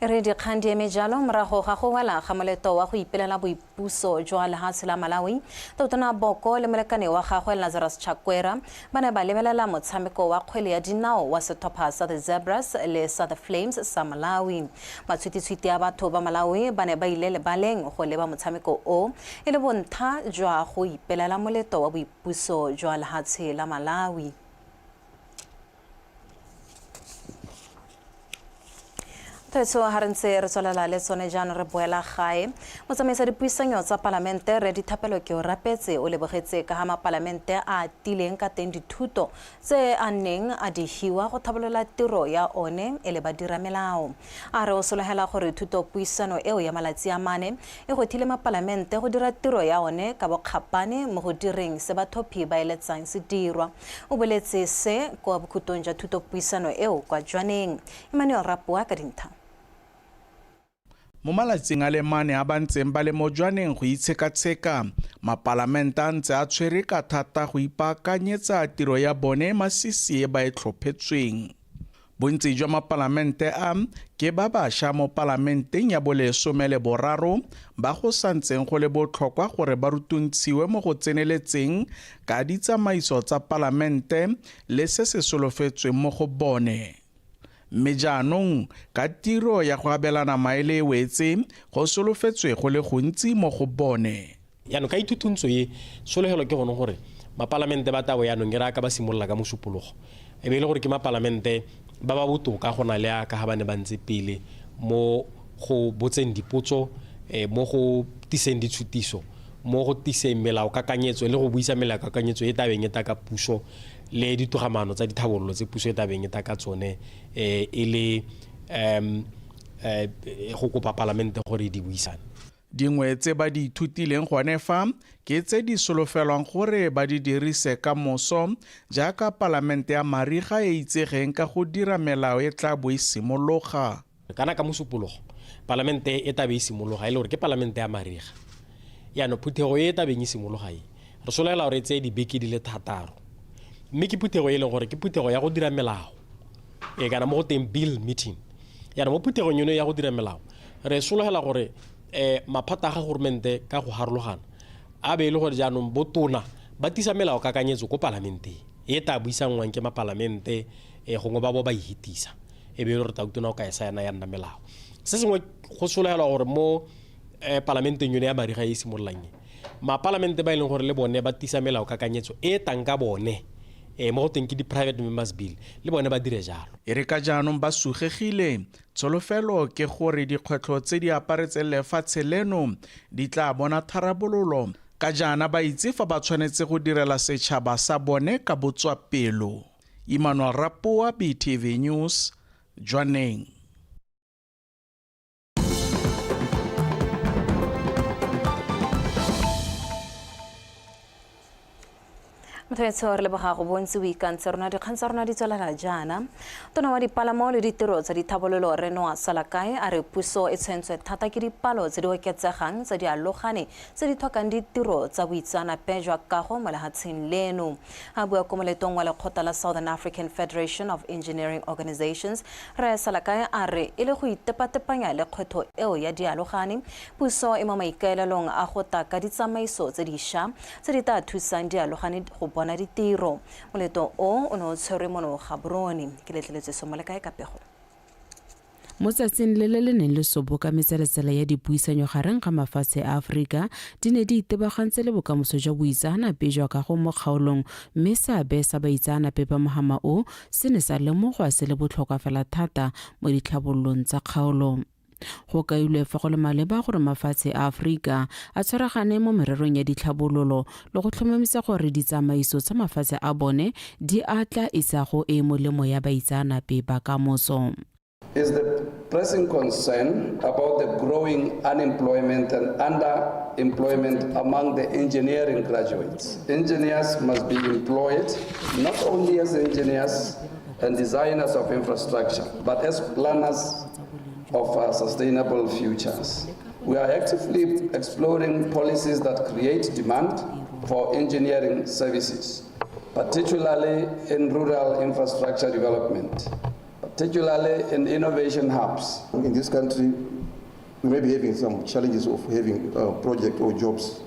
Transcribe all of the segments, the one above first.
E re dikgang di eme jalo morago ga go wela ga moleto wa go ipelela boipuso jwa lehatshe la Malawi, Tautona Boko le molekane wa gagwe Lazarus Chakwera ba ne ba lebelela motshameko wa kgwele ya dinao wa setlhopha sa The Zebras le sa The Flames sa Malawi. Matshwititshwiti a batho ba Malawi ba ne ba ile lebaleng go leba motshameko o e le bontha jwa go ipelela moleto wa boipuso jwa lehatshe la Malawi. Thwetso ha re ntse re tswelela le tsone jaanong re boela gae. Motsamaisa dipuisanyo tsa palamente Rre Dithapelo Keorapetse o lebogetse ka ga mapalamente a a tileng ka teng dithuto tse a neng a di hiwa go tlhabolola tiro ya one e le badiramelao. A re o sologela gore thutopuisano eo ya malatsi a mane e gwetlhile mapalamente go dira tiro ya one ka bokgapane mo go direng se bathophi ba eletsang se dirwa. O boletse se kwa bokhutong jwa thutopuisano eo kwa Jwaneng. Emmanuel Rapoa ka dintha. Mo malatsing a le mane a ba ntseng ba le mo Jwaneng go itshekatsheka, mapalamente a ntse a tshwere ka thata go ipaakanyetsa tiro ya bone e masisi e ba e tlhophetsweng. Bontsi jwa mapalamente a ke ba basha mo palamenteng ya bolesome le boraro ba go santseng go le botlhokwa gore ba rutuntshiwe mo go tseneletseng ka ditsamaiso tsa palamente le se se solofetsweng mo go bone. Mme jaanong ka tiro ya go abelana maele e wetse, go solofetswe go le gontsi mo go bone. Jaanong ka ithutuntsho e, tshologelo ke gone gore mapalamente ba tabo jaanong e re ka ba simolola ka Mosupologo, e be e le gore ke mapalamente ba ba botoka go na le a ka ga ba ne ba ntse pele mo go botseng dipotso, mo go tiseng ditshutiso, mo go tiseng melaokakanyetso le go buisa melaokakanyetso e tabeng e taka puso le ditogamaano tsa dithabololo tse puso e tabeng e taka tsone e le go kopa palamente gore e di buisane. Dingwe tse ba di ithutileng gone fa ke tse di solofelwang gore ba di dirise ka moso jaaka palamente ya mariga e itsegeng ka go dira melao e tla bo e simologa. Kana ka Mosupologo palamente e tla be e simologa e le gore ke palamente ya mariga. Jaanong phuthego e e tla beng e simologa e, re sologela gore e tseye dibeke di le 6. Mme ke phuthego e leng gore ke phuthego ya go dira melao, e kana mo go teng bill meeting. Jaanong mo phuthegong eno ya go dira melao, re sologela gore maphata a ga goromente ka go harologana a be e le gore jaanong botona ba tisa melao kakanyetso ko palamenteng e tla buisanngwang ke mapalamente, gongwe ba bo ba e hitisa e be e le gore tautona o ka e saena ya nna melao. Se sengwe go sologelwa gore mo palamenteng yone ya mariga e e simololang e, mapalamente ba e leng gore le bone ba tisa melao kakanyetso e tang ka bone, mo go teng ke di-private members bill, le bone ba dire jalo. E re ka jaanong ba sugegile, tsholofelo ke gore dikgwetlho tse di aparetseng lefatshe leno di tla bona tharabololo ka jaana ba itse fa ba tshwanetse go direla setšhaba sa bone ka botswapelo. Emmanuel Rapoa, BTV News, Jwaneng. Motho re leboga go bontsi o ikantse rona dikgang tsa rona di tswelela jaana. Tona wa dipalamo le ditiro tsa dithabololo Rre Noah Salakae a re puso e tshwentswe thata ke dipalo tse di oketsegang tsa dialogane tse di tlhokang ditiro tsa boitseanape jwa kago mo lehatsheng leno. A bua ko moletong wa lekgotla la Southern African Federation of Engineering Organizations, Rre Salakae a re e le go itepatepanya le kgwetho eo ya dialogane, puso e mo maikaelelong a go tla ka ditsamaiso tse dišwa tse di tla thusang dialogane go bona ditiro. Moleto o o ne o tshwerwe mono Gaborone. Ke letleletswe Somolekae ka pego. Mo tsatsing le le le neng le soboka metseletsele ya dipuisanyo gareng ga mafatshe a Aforika di ne di itebagantse le bokamoso jwa boitseanape jwa kago mo kgaolong mme seabe sa baitseanape ba mohama o se ne sa lemogwa se le botlhokwa fela thata mo ditlhabololong tsa kgaolo. Go kailwe fa go le maleba gore mafatshe a Aforika a tshwaragane mo mererong ya ditlhabololo le go tlhomamisa gore ditsamaiso tsa mafatshe a bone di atla isago e e molemo ya baitseanape ba kamoso. Is the pressing concern about the growing unemployment and underemployment among the engineering graduates. Engineers must be employed not only as engineers and designers of infrastructure, but as planners of sustainable futures. We are actively exploring policies that create demand for engineering services, particularly in rural infrastructure development. particularly in innovation hubs. In this country, we may be having some challenges of having project or jobs,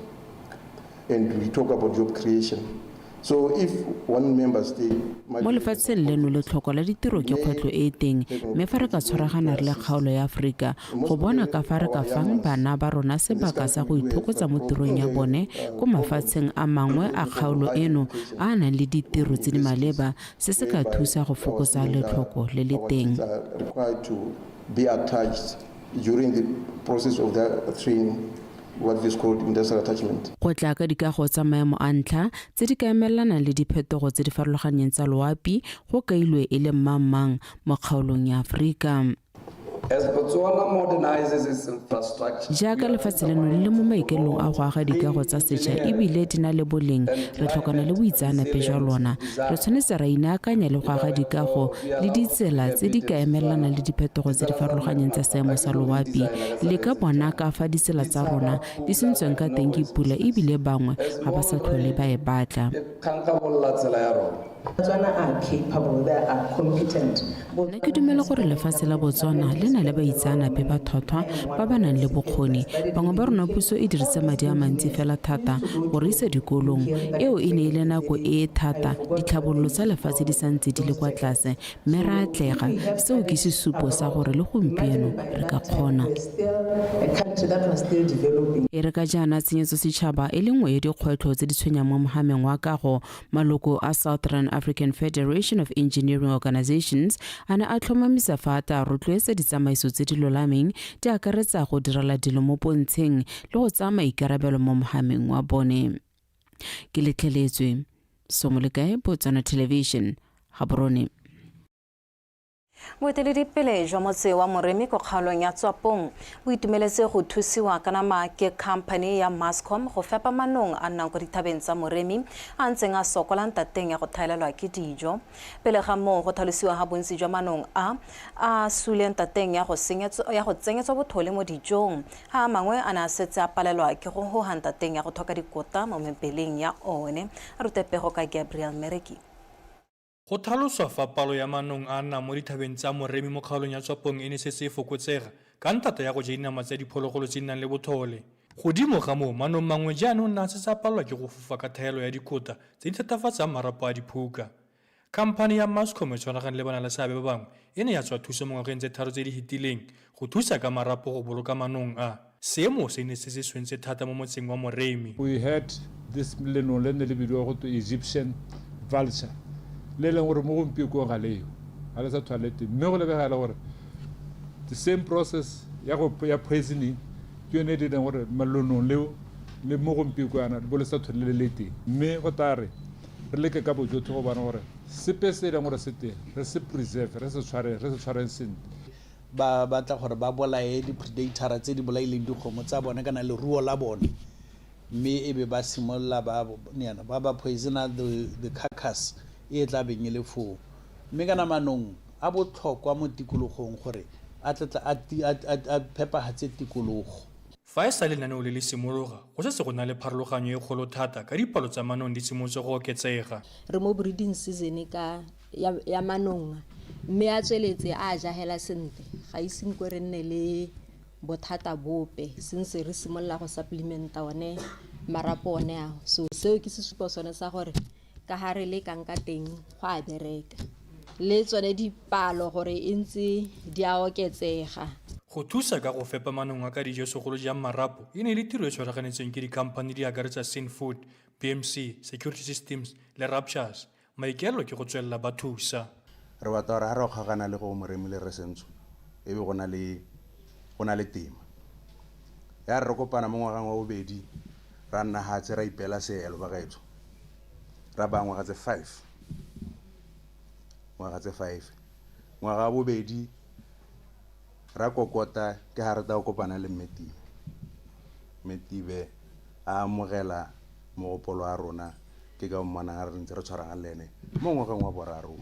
and we talk about job creation. So if one member state might Mo lefatsheng leno letlhoko la ditiro ke kgwetlho e e teng, mme fa re ka tshwaragana re le kgaolo ya Aforika go bona ka fa re ka fang bana ba rona sebaka sa go ithokotsa mo tirong ya bone ko mafatsheng a mangwe a kgaolo eno a a nang le ditiro tse di maleba, se se ka thusa go fokotsa letlhoko le le teng. Required to be attached during the process of their training, what is called industrial attachment. Go tla ka dikago tsa maemo a ntlha tse di ka emelelanang le diphetogo tse di farologaneng tsa loapi go kailwe e le mmangmang mo kgaolong ya Aforika. As Botswana modernizes its infrastructure, Jaaka lefatshe leno le le mo maikaelelong a go aga dikago tsa setšha ebile di na le boleng, re tlhokana le boitseanape jwa lona. Re tshwanetse ra inaakanya le go aga dikago le ditsela tse di ka emelelanang le diphetogo tse di farologaneng tsa seemo sa loapi. Le ka bona ka fa ditsela tsa rona di sentsweng ka teng ke pula ebile bangwe ga ba sa tlhole ba e batla. E kgankgabolla tsela ya rona. Botswana are capable, they are competent. Nna ke dumela gore lefatshe la Botswana le na le baitseanape ba tlhotlhwa ba ba nang le bokgoni. Bangwe ba rona puso e dirise madi a mantsi fela thata go re isa dikolong. Eo e ne e le nako e e thata, ditlhabololo tsa lefatshe di santse di le kwa tlase, mme ra atlega. Seo ke sesupo sa gore le gompieno re ka kgona. A country that was still developing. E re ka jaana tsenyetso setšhaba e le nngwe ya dikgwetlho tse di tshwenyang mo mohameng wa kago, maloko a Southern African Federation of Engineering Organizations a ne a tlhomamisa fa a tla rotloetsa ditsamaiso tse di lolameng di akaretsa go direla dilo mo pontsheng le go tsaya maikarabelo mo mohameng wa bone. Ke letlheletswe Somolekae, Botswana Television, Gaborone. Boeteledipele jwa motse wa Moremi ko kgaolong ya Tswapong bo itumeletse go thusiwa ka nama ke khamphane ya Mascom go fepa manong a nnang kwa dithabeng tsa Moremi a ntseng a sokola ntateng ya go thaelelwa ke dijo. Pele ga moo go tlhalosiwa ga bontsi jwa manong a a sule ntateng ya go tsenyetswa bothole mo dijong, ha a mangwe a ne a setse a palelwa ke go hoha ntateng ya go tlhoka dikota mo mebeleng ya one. A rute pego ka Gabriel Mereki. Go tlhaloswa fa palo ya manong a nnang mo dithabeng tsa Moremi mo kgaolong ya Tswapong e ne setse e fokotsega ka ntata ya go ja dinama tsa diphologolo tse di nang le bothole. Godimo ga moo, manong mangwe jaanong na setse a palelwa ke go fofa ka thaelo ya dikota tse di thatafatsang marapo a diphuka. Khamphane ya Mascom e tshwaragane le banaleseabe ba bangwe e ne ya tswa thuso mo ngwageng tse 3 tse di fetileng go thusa ka marapo go boloka manong a. Seemo se ne se se tshwentse thata mo motseng wa Moremi. We had this lenong le ne le bidiwa go twe Egyptian vulture, le leng gore mo gompiekong ga leo, ga le sa tlhola le teng, mme go lebega le gore the same process ya go ya poisoning ke yone e dirang gore lonong leo le mo gompieko yana bo le sa tlhole le le teng, mme go tla re re leke ka bojotlhe go bona gore sepe se e leng gore se teng re se preserve, re se tshware, re se tshwareng sentle. Ba batla gore ba bolaye di-predator tse di bolaileng dikgomo tsa bone kana leruo la bone, mme e be ba simolola ba yana ba ba poisona the carcass e tla beng e le foo. Mme kana manong a botlhokwa mo tikologong gore a tla a phepagatse tikologo. Fa e sa lenaneo le le simologa, go setse go na le pharologanyo e kgolo thata ka dipalo tsa manong di simolotse go oketsega. Re mo breeding season ka ya manong, mme a tsweletse a jagela sentle, ga ise nko re nne le bothata bope since re simolola go supplementa one marapo one ao. So seo ke sesupo sone sa gore ka ga re lekang ka teng go a bereka, le tsone dipalo gore e ntse di a oketsega. Go thusa ka go fepa manong a ka dijo segolo jang marapo e ne e le tiro e tshwaraganetsweng ke dikhamphane di akaretsa Synfood, BMC, Security Systems le Raptures. Maikaelelo ke go tswelela ba thusa. Re batla gore ha re kgogana le go Moremi le re Sentsho e be go na le tema. Ya re kopana mo ngwageng wa bobedi ra nna hatse ra ipela seelo ba gaetsho. Ra ba ngwaga tse 5. Ngwaga tse 5. Ngwaga wa bobedi ra kokota ke ha re tla kopana le Mmetibe. Mmetibe a amogela mogopolo wa rona, ke ka mmona re ntse re tshwaragane le ene mo ngwageng wa boraro.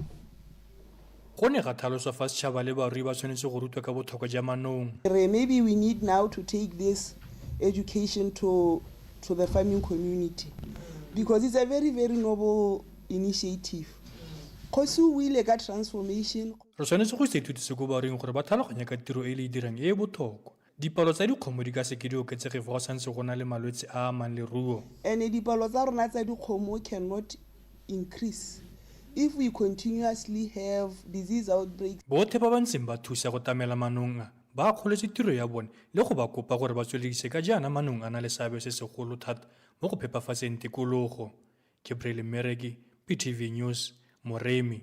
Go ne ga tlhaloswa fa setšhaba le barui ba tshwanetse go rutwa ka botlhokwa jwa manong. Maybe we need now to take this education to the farming community, because it's a very, very noble initiative. Kgosi o buile ka transformation. Re tshwanetse go isa ithuti se ko baruing gore ba tlhaloganye ka tiro e le e dirang e e botlhokwa. Dipalo tsa dikgomo di ka seke di oketsege fa go santse go na le malwetse a a amang leruo. And dipalo tsa rona tsa dikgomo cannot increase if we continuously have disease outbreaks. Botlhe ba ba ntseng ba thusa go tamela manong a, ba akgoletswe tiro ya bone le go ba kopa gore ba tsweledise ka jaana manong a na le seabe se segolo thata mo go phepafatseng tikologo. Ke Brele Mmereki, PTV News, Moremi.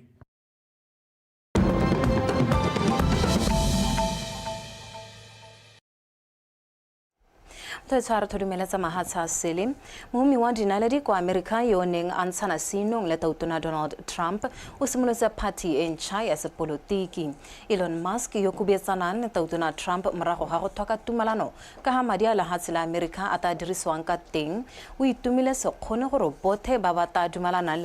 Motho re thodumeletsa mahatsha a sele. Mohumi wa dinaledi kwa Amerika yo o neng a ntshana seinong le tautona Donald Trump o simolotse phathi e ntšha ya sepolotiki. Elon Musk yo kubietsanang le tautona Trump morago ga go tlhoka tumalano ka ga madi a lehatshe la Amerika a ta dirisiwang ka teng, o itumile sekgone gore bothe ba ba ta dumalanang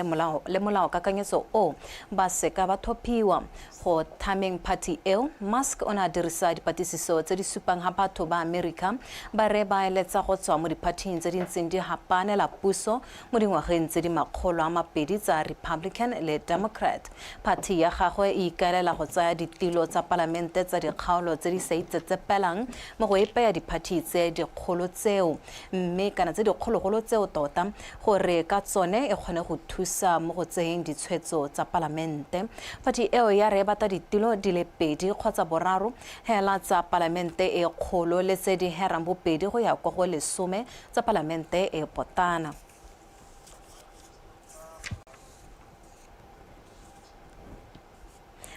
le molao kakanyetso o ba seka ba thophiwa. Go thameng phathi eo, Musk o ne a dirisa dipatlisiso tse di supang ga batho ba Amerika ba re ba eletsa go tswa mo diphathing tse di ntseng di hapanela puso mo dingwageng tse di 200 tsa Republican le Democrat. Phathi ya gagwe e ikaelela go tsaya ditilo tsa palamente tsa dikgaolo tse di sa itsetsepelang mo go epe ya diphathi tse dikgolo tseo, mme kana tse dikgologolo tseo tota, gore ka tsone e kgone go thusa mo go tseyeng ditshwetso tsa palamente. Phathi eo ya re e batla ditilo di le 2 kgotsa 3 hela tsa palamente e kgolo le tse di herang bobedi go ya kwa go 10 tsa palamente e potana.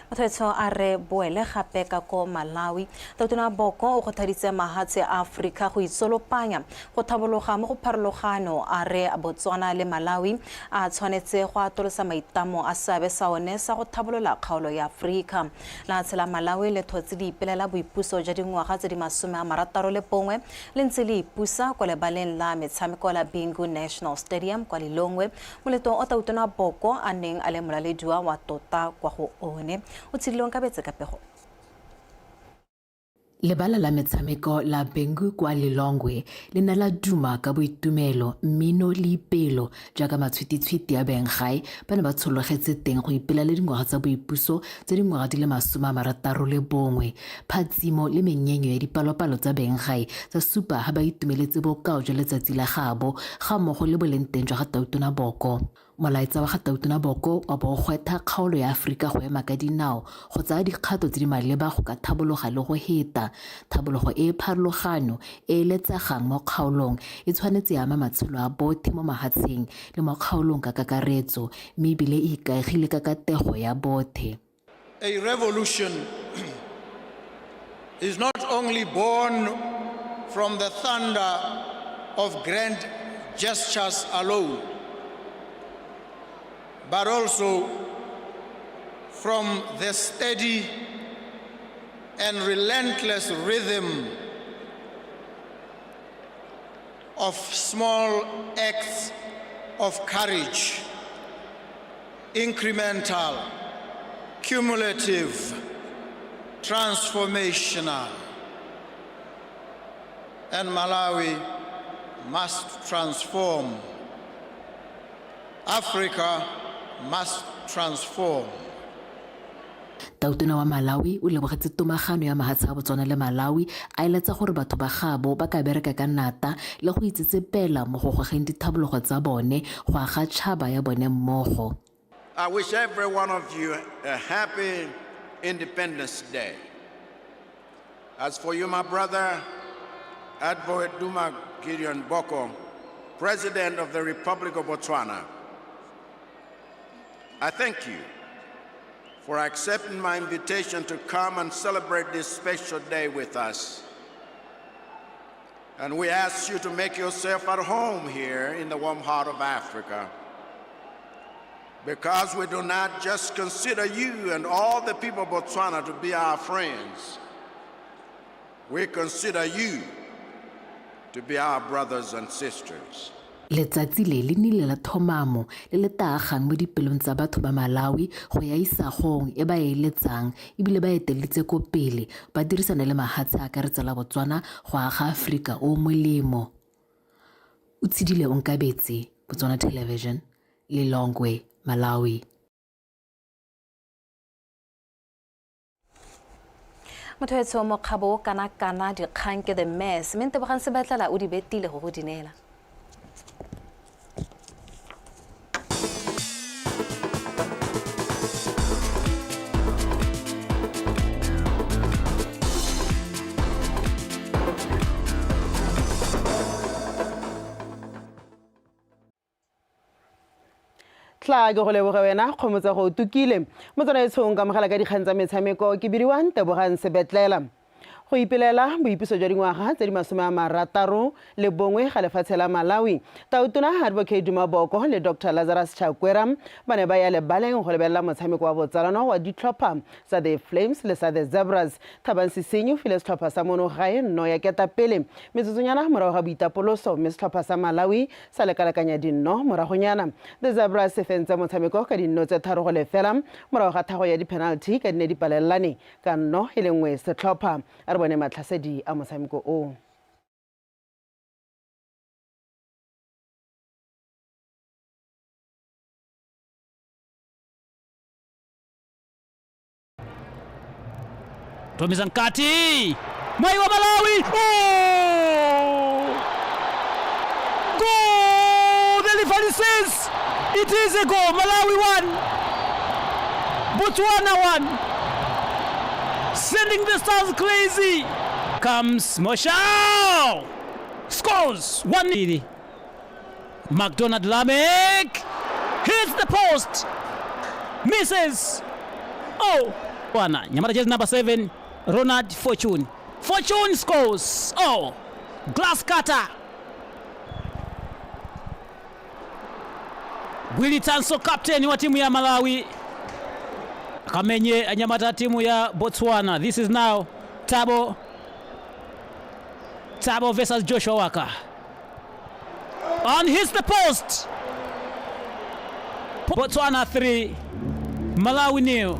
Motho a re boele gape ka ko Malawi. Tautona Boko o kgothaditse mahatshe a Afrika go itsolopanya go thabologa mo go pharologano. A re Botswana le Malawi a tshwanetse go atolosa maitamo a seabe sa one sa go thabolola kgaolo ya Afrika. Lehatshe la Malawi le thotse di ipelela boipuso jwa dingwaga tse di 61 le ntse le ipusa kwa lebaleng la metshameko la Bingu National Stadium kwa Lilongwe, moletong o Tautona Boko a neng a le molalediwa wa tota kwa go one. O tshedilong ka betse ka pego. Lebala la metshameko la Bengu kwa Lilongwe le ne la duma ka boitumelo, mmino le ipelo jaaka matshwititshwiti a benggae ba ne ba tshologetse teng go ipelela dingwaga tsa boipuso tse dingwaga di le 61. Phatsimo le menyenyo ya dipalopalo tsa benggae tsa supa ha ba itumeletse bokao jwa letsatsi la gaabo ga mmogo le boleng teng jwa ga Tautona Boko. Molaetsa wa ga Tautona Boko wa bo gwetlha kgaolo ya Aforika go ema ka dinao go tsaya dikgato tse di maleba go ka thabologa le go heta. Thabologo e e pharologano e e eletsegang mo kgaolong e tshwanetse ya ama matshelo a bothe mo mahatsheng le mo kgaolong ka kakaretso, mme ebile e ikaegile ka katego ya bothe. A revolution is not only born from the thunder of grand gestures alone, but also from the steady and relentless rhythm of small acts of courage, incremental, cumulative, transformational. And Malawi must transform. Africa must transform. Tautona wa Malawi o lebogetse tomagano ya mahatshe a Botswana le Malawi, a eletsa gore batho ba gaabo ba ka bereka ka nata le go itsetsepela mo go gogeng dithabologo tsa bone go aga tšhaba ya bone mmogo. I wish every one of you a happy Independence Day. As for you, my brother, Advocate Duma Gideon Boko, President of the Republic of Botswana, I thank you for accepting my invitation to come and celebrate this special day with us. And we ask you to make yourself at home here in the warm heart of Africa, because we do not just consider you and all the people of Botswana to be our friends. We consider you to be our brothers and sisters. Letsatsi le le nnile la thomamo le le taagang mo dipelong tsa batho ba Malawi go ya isagong e ba e eletsang ebile ba eteletse ko pele ba dirisana le mahatshe a akaretsa la Botswana go aga Aforika o molemo. O tshedile Onkabetse, Botswana Television, Lilongwe, Malawi. Motho etsho mokgabo o kana kana dikgang ke the mess mme Ntebogang Sebatlela o di betile go go di neela. Tla ke go leboge wena kgomotsa go tukile motswanaetshong ka mogala ka dikgang tsa metshameko ke bidiwang Tebogang Sebetlela. Go ipelela boipuso jwa dingwaga tse di 61 ga lefatshe la Malawi, Tautona Advocate Duma Boko le Dr Lazarus Chakwera ba ne ba ya lebaleng go lebelela motshameko wa botsalano wa ditlhopha tsa The Flames le sa The Zebras. Thabang Sesenyi o file setlhopha sa mono gae nno ya ketapele metsotsonyana morago ga boitapoloso mme setlhopha sa Malawi sa lekalekanya dinno moragonyana. The Zebras se fentse motshameko ka dinno tse 3-0 morago ga thago ya di-penalty ka di ne di palelelane ka nno e le nngwe setlhopha. A re bone matlhasedi a motshameko o. Tumiza mkati Mwai wa Malawi. Oh! Goal! The referee says it is a goal. Malawi 1, Botswana 1. Sending the stars crazy. Comes Moshau. Scores 1. McDonald Lamek hits the post. Misses. Oh, Bwana. Nyamata jezi number 7 Ronald Fortune. Fortune scores. Oh, glass cutter. Willy Tanso captain wa timu ya Malawi akamenye anyamata timu ya Botswana. This is now Tabo versus Joshua Waka. And hits the post. Botswana 3, Malawi 0.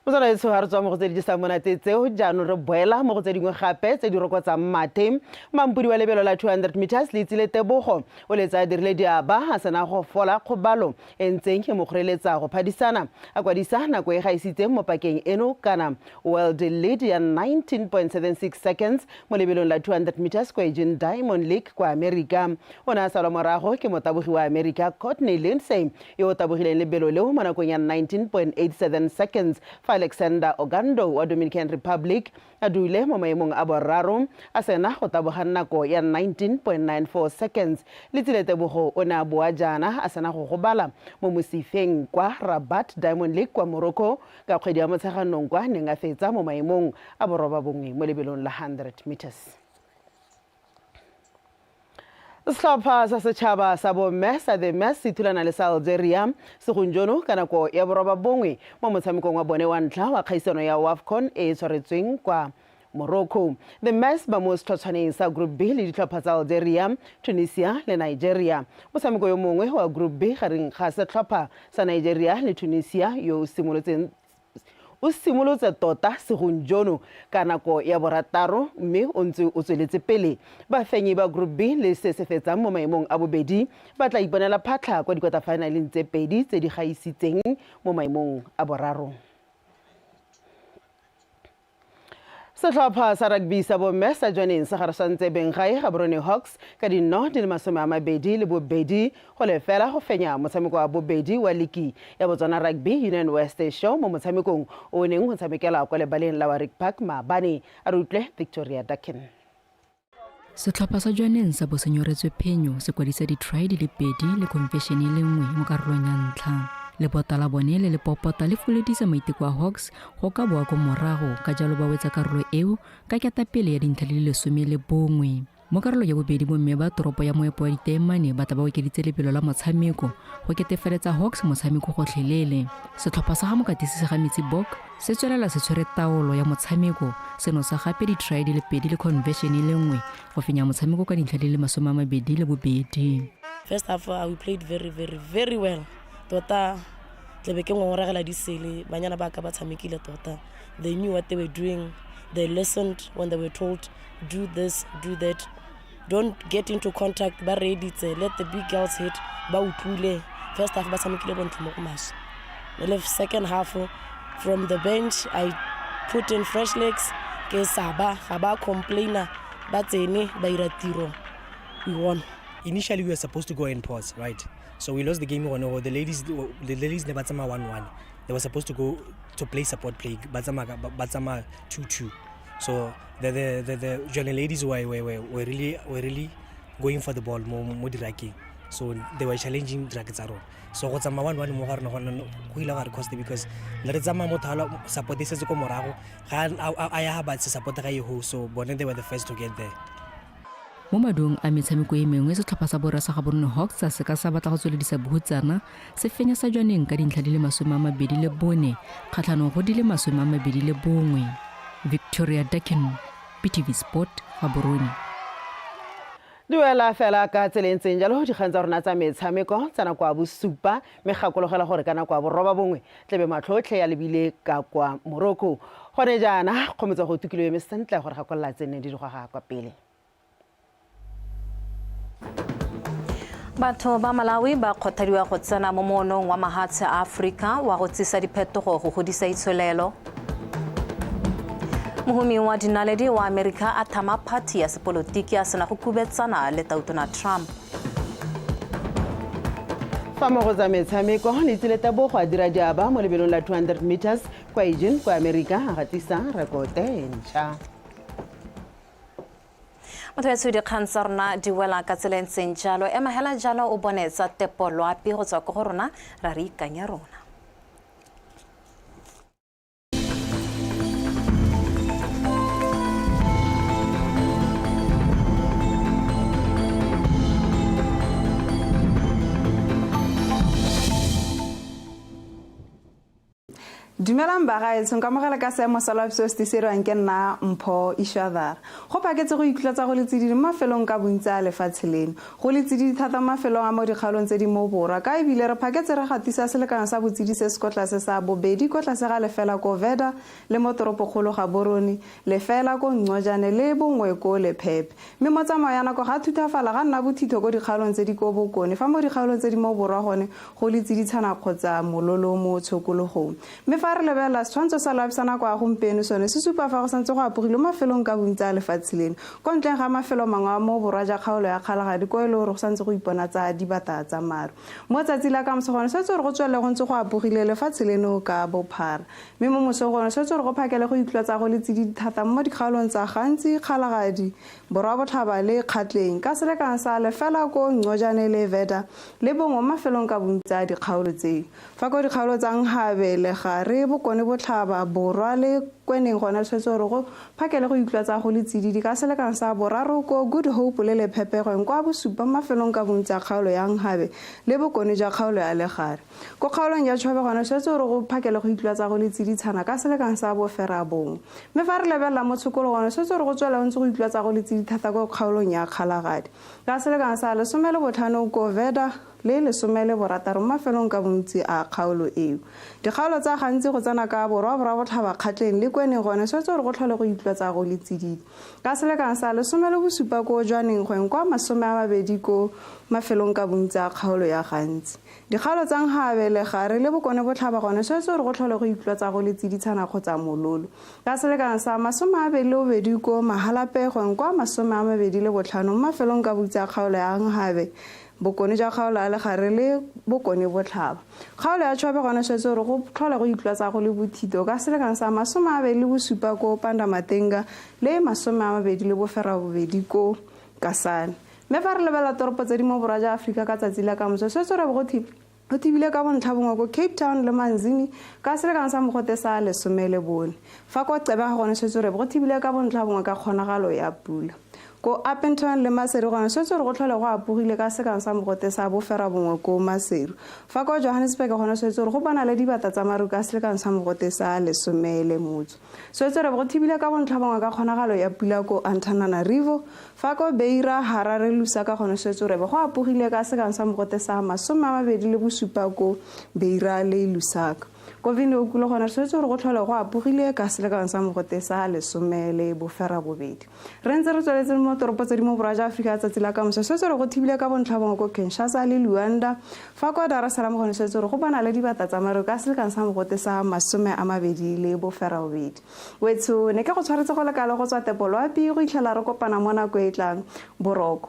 Motswalaetsho ga re tswa mo go tse di jesang monate tseo jaanong re boela mo go tse dingwe gape tse di rokotsang mathe. Mampodi wa lebelo la 200 meters le itsile Tebogo o letsa a dirile diaba a sena go fola kgobalo e ntseng e mo kgoreletsa go phadisana. A kwadisa nako e gaisitseng mo pakeng eno kana world lead ya 19.76 seconds mo lebelong la 200 meters kwa Eugene Diamond League kwa Amerika. O ne a salwa morago ke motabogi wa Amerika Courtney Lindsay yo o tabogileng lebelo leo mo nakong ya 19.87 seconds fa Alexander Ogando wa Dominican Republic a dule mo maemong a boraro a sena go taboga nako ya 19.94 seconds. Letsile Tebogo o ne a boa jaana a sena go gobala mo mosifeng kwa Rabat Diamond League kwa Morocco ka kgwedi ya Motsheganong kwa neng a fetsa mo maemong a borobabongwe mo lebelong la 100 meters. Setlhopha sa setšhaba sa bomme sa The Mess se thulana le sa Algeria segonjono ka nako ya 9 mo motshamekong wa bone wa ntlha wa kgaisano ya WAFCON e e tshwaretsweng kwa Morocco. The Mess ba mo setlhotshwaneng sa Group B le ditlhopha tsa Algeria, Tunisia le Nigeria. Motshameko yo mongwe wa Group B gareng ga setlhopha sa Nigeria le Tunisia yo o simolotseng o simolotse tota segonjono ka nako ya 6 mme o ntse o tsweletse pele. Bafenyi ba Group B le se se fetsang mo maemong a bobedi ba tla iponela phatlha kwa dikwatafaenaleng tse pedi tse di gaisitseng mo maemong a boraro. Setlhopha sa rugby sa bomme sa Jwaneng se garesantse benggae Gaborone Hawks ka dinno di le 22 go lefela go fenya motshameko wa bobedi wa liki ya Botswana Rugby Union West Show mo motshamekong o neng go tshamekela kwa lebaleng la Warwick Park maabane. A re utlwe Victoria Dakin. Setlhopha sa Jwaneng sa bo se nyoretswe phenyo se kwadisa di-try di le 2 le conversion e le nngwe mo karolong ya ntlha. Lebota la bone le le popota le foledisa maiteko a Hawks go ka boa ko morago, ka jalo ba wetsa karolo eo ka ketapele ya dintlha di le 11. Mo karolo ya bobedi bomme ba toropo ya moepo wa diteemane ba tla ba okeditse lebelo la motshameko go ketefaletsa Hawks motshameko gotlhelele. Setlhopha sa ga mokatisi Segametsi Bok se tswelela se tshwere taolo ya motshameko, seno sa gape di-try di le 2 le conversion e le nngwe go fenya motshameko ka dintlha di le 22. First half we played very very very well. Tota tlebe ke ngongoregela di sele banyana ba ka ba tshamekile tota. They knew what they were doing. They listened when they were told do this, do that. Don't get into contact, ba reeditse, let the big girls hit, ba utlwile. First half ba tshamekile bontle mo go maswe. Le second half from the bench I put in fresh legs ke saba ga ba complaina ba tsene ba ira tiro we won. Initially we were supposed to go and pause, right? So we lost the game 1-0. The ladies never 1-1. They were supposed to go to play support play, ba tsamaya 2-2. So the Jwaneng ladies were really going for the ball mo di-rucking. So they were challenging ruck tsa rona. So go tsamaya 1-1 mo ga rona go ile ga re cost because ne re tsamaya motho a support e setse ko morago ga a ya ba se support ga e ho, so bone they were the first to get there. Mo maduong a metshameko e mengwe, setlhopha sa borra sa Gaborone Hawks se ka sa batla go tsweledisa bohutsana se fenya sa Jwaneng ka dintlha di le 24 kgatlhanong go di le 21. Victoria Dakin, BTV Sport, Gaborone. Duela fela ka tsela e ntseng jalo dikgang tsa rona tsa metshameko tsa nako ya bosupa, mme gakologela gore ka nako ya 9:30 tlebe matlhotlhe ya lebile ka kwa Morocco. Gone jaana kgomotsa go tukile eme sentle gore gakolola tse nne di digoga kwa pele. Batho ba Malawi ba kgothadiwa go tsena mo moonong wa mahatshe a Aforika wa go tsisa diphetogo go godisa itsholelo. Mohumi wa dinaledi wa Amerika a thama phathi ya sepolotiki a sena go kubetsana le tautona Trump. Fa mo go tsa metshameko, Letsile Tebogo a dira diaba mo lebelong la 200 meters kwa Eugene kwa Amerika, a gatisa rekote e ntšha. Motho ya dikgang tsa rona di wela ka tsela e ntseng jalo. Ema hela jalo o bone tsa tepo loapi go tswa ko go rona ra re ikanya rona. Dumelang bagaetsho, nka amogela ka seemo sa loapi seo se tisediwang ke nna Mpho Ishadara. Go phaketse go itlotsa go le tsididi mo mafelong ka bontsi a lefatshe leno. Go le tsididi thata mo mafelong a mo dikgaolong tse di mo borwa, ka ebile re phaketse re gatisa selekano sa botsididi se se ko tlase sa 2 ko tlase ga lefela ko Veda le mo toropokgolo Gaborone, lefela ko Ncojane le 1 ko Lephepe. Mme mo tsamao ya nako ga thuthafala ga nna bothitho ko dikgaolong tse di ko bokone, fa mo dikgaolong tse di mo borwa gone go le tsiditshana kgotsa mololo mo tshokologong. Mme fa re lebelela setshwantsho sa loapi sa nako ya gompieno sone se supa fa go santse go apogile mo mafelong ka bontsi a lefatshe leno, ko ntleng ga mafelo mangwe a mo borwa ja kgaolo ya Kgalagadi ko e le gore go santse go ipona tsa dibata tsa maru. Mo tsatsi la kamoso gone setse gore go tswelele go ntse go apogile lefatshe leno ka bophara. Mme mo mosong gone setse gore go phakele go itlotsa go le tsididi thata mo dikgaolong tsa Gantsi, Kgalagadi, Borwa Botlhaba le Kgatleng, ka selekano sa lefela ko Ncojane le Veda le 1 mo mafelong ka bontsi a dikgaolo tseo. Fa ko dikgaolo tsa Nhabe, Legare, Bokone Botlhaba, Borwa le Kweneng gone tshwetse gore go phakele go itlotsa go le tsididi ka selekano sa 3 ko Good Hope le Lephepe gongwe kwa 7 mo mafelong ka bontsi a kgaolo ya Nhabe le bokone jwa kgaolo ya Legare. Ko kgaolong ya Chobe gone tshwetse gore go phakele go itlotsa go le tsiditshana ka selekano sa 9. Mme fa re lebelela mo tshokolo gone tshwetse gore go tswela go ntse go itlotsa go le tsididi thata ko kgaolong ya Kgalagadi ka selekano sa 15 ko Veda le 16 mo mafelong ka bontsi a kgaolo eo. Dikgaolo tsa Gantsi go tsena ka Borwa, Borwa Botlhaba, Kgatleng le Kweneng gone tshwetse gore go tlhole go itlotsa go le tsididi ka selekano sa 17 ko Jwaneng gongwe kwa 20 ko mafelong ka bontsi a kgaolo ya Gantsi. Dikgaolo tsa Nhabe, Legare le Bokone Botlhaba gone tshwetse gore go tlhole go itlotsa go le tsiditshana kgotsa mololo ka selekano sa 22 ko Mahalapye gongwe kwa 25 mo mafelong ka bontsi a kgaolo ya Nhabe, Bokone jwa kgaolo ya Legare le Bokone Botlhaba. Kgaolo ya Chobe gone tshwetse gore go tlhole go itlotsa go le bothito ka selekano sa 27 ko Pandamatenga le 28 ko Kasane. Mme fa re lebelela toropo tse di mo borwa jwa Aforika ka tsatsi la kamoso, tshwetse gore go thibile ka bontlha bongwe ko Cape Town le Manzini ka selekano sa mogote sa 14. Fa ko Gqeberha gone tshwetse gore go thibile ka bontlha bongwe ka kgonagalo ya pula. Ko Upington le Maseru gone tshwetse gore go tlhole go apogile ka selekano sa mogote sa 9 ko Maseru. Fa ko Johannesburg gone tshwetse gore go bona le dibata tsa maru ka selekano sa mogote sa 10. Tshwetse gore go thibile ka bontlha bongwe ka kgonagalo ya pula ko Antananarivo. Fa ko Beira, Harare, Lusaka gone tshwetse gore go apogile ka selekano sa mogote sa 27 ko Beira le Lusaka. Ko Windhoek le gone re solofetse gore go tlhole go apogile ka selekano sa mogote sa 18. Re ntse re tsweletse mo toropo tse di mo borwa jwa Aforika tsatsi la kamoso, re solofetse gore go thibile ka bontlha bongwe ko Kinshasa le Luanda. Fa kwa Dar es Salaam gone solofetse gore go bona le dibata tsa maru ka selekano sa mogote sa 28. Wetsho, ne ke go tshwaretse go le kalo go tswa Tepo Loapi go itlhela re kopana mo nako e tlang. Boroko.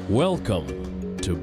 Welcome to